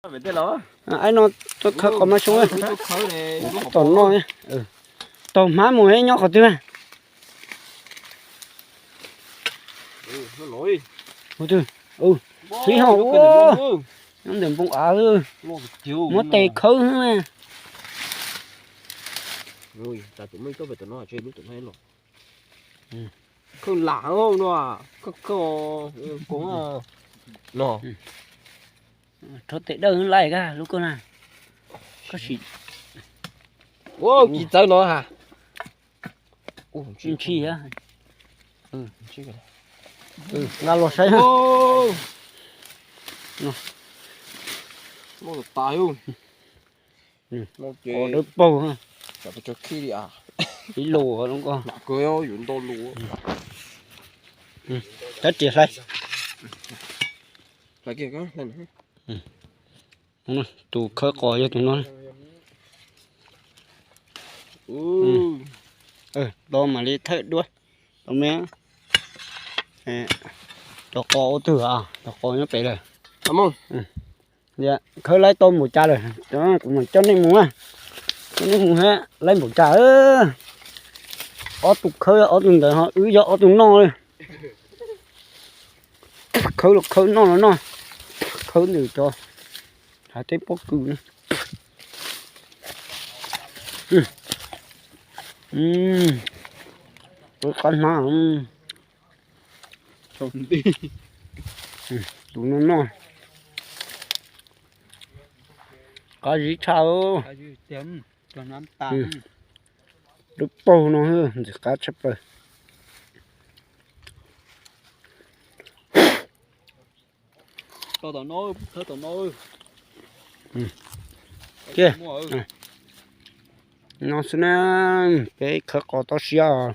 Aib no tuaj khawb qos mab xyoob, tom no, taug hmab mus nyob qhov twg? Ub, hlib ho, nyob ntawm npoo av, muab tes khawb. Khawb lam no, khawb, khawb, no. Rhuav tes dawb laij kag lub koj na. Koj sim, ua kis txawv no ha. Ntshis, nqa los saib. Qos dawb paug. Ib lus, tab ris hlais. Tus khawb qos yog tus no. Tau mam li thawj duab tau me. Cov qos ua twg? Cov qos nyob pem lawm. Khawb laib tau npaum cas lawm? Kuv mam coj nej mus, coj nej mus thiab, laib npaum cas. Ob tug khawb, ob tug ntawd ho wb yog ob tug noj. Khawb los khawb, noj los noj. Khawb ntawm cov hav teb pob kws na. Qab hnab. Tus no noj qab zib tshaj. Dawb paug no, ntxim qab tshaj plaws. No xwb na, peb khawb qos toj siab os.